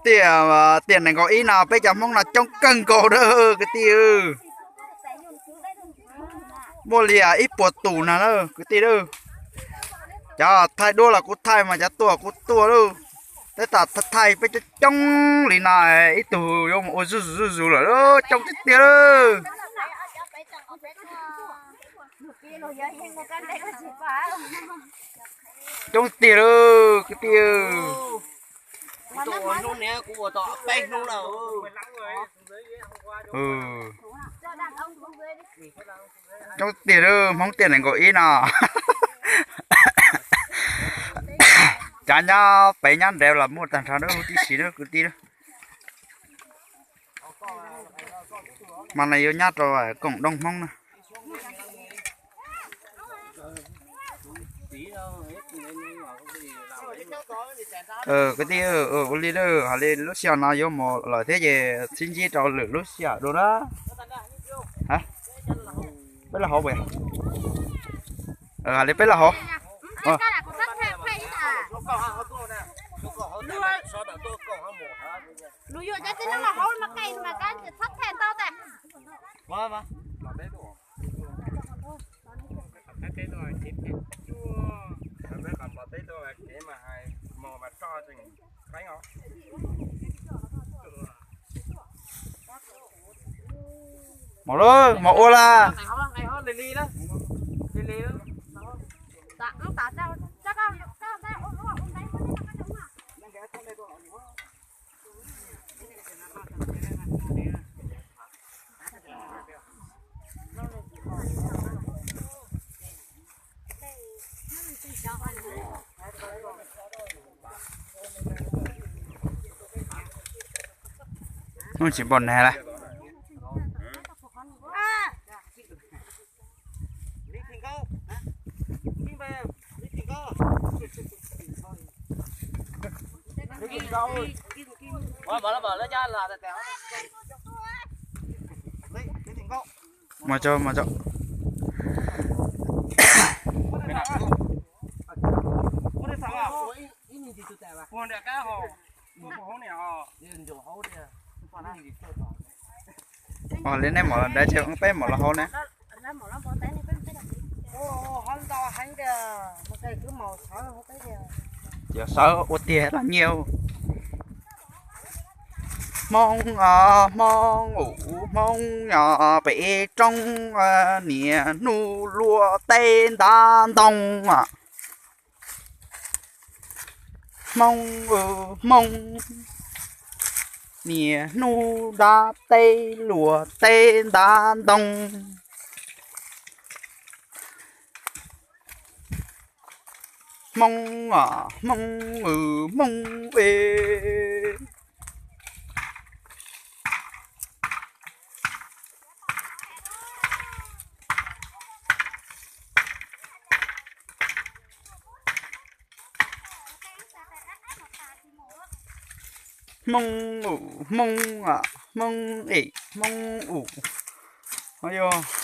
Tiam, tiam nees nkaum ib no peb cov Hmoob no coob kawg nkaus na kwv tij. Muaj li ib puas tus no na kwv tij. Cov thaij duab los kuv thaij mas cov tua kuv tua lauj. Tab tom thaij peb coob coob li no, ib tug yuav mus ua zuj zus zuj zus lawm, coob tiag tiag lauj. Coob tiag lauj kwv tij. Coob tiag lauj, Hmoob tiam nees nkaum ib no. Cov nyob pem nyob ntev los muaj tag nrho huv tib si na kwv tij. Mas no yuav nyob rau koom dooj Hmoob na. Kwv tij, ua li lawm, hais li lub sij hawm no yuav mus lawm thiab ces sib ntsib rau lwm lub sij hawm dua na. Peb los hauv, hais li peb los hauv. Mus lauj, mus ua las. Hnub tsis npaum nag lawm. Mus tso, mus tso. Ua li nej mam los nrad ces peb mam los hauv ne. Yog sawv ua tiag los nyiaj. Hmoob os Hmoob, u Hmoob os, pem roob niaj hnub luaj teb ntav ntoo. Hmoob, u Hmoob, niaj hnub ntav teb luaj teb ntav ntoo. Hmoob, u Hmoob, u Hmoob es. Hmoob, u Hmoob, Hmoob es Hmoob, u Hmoob.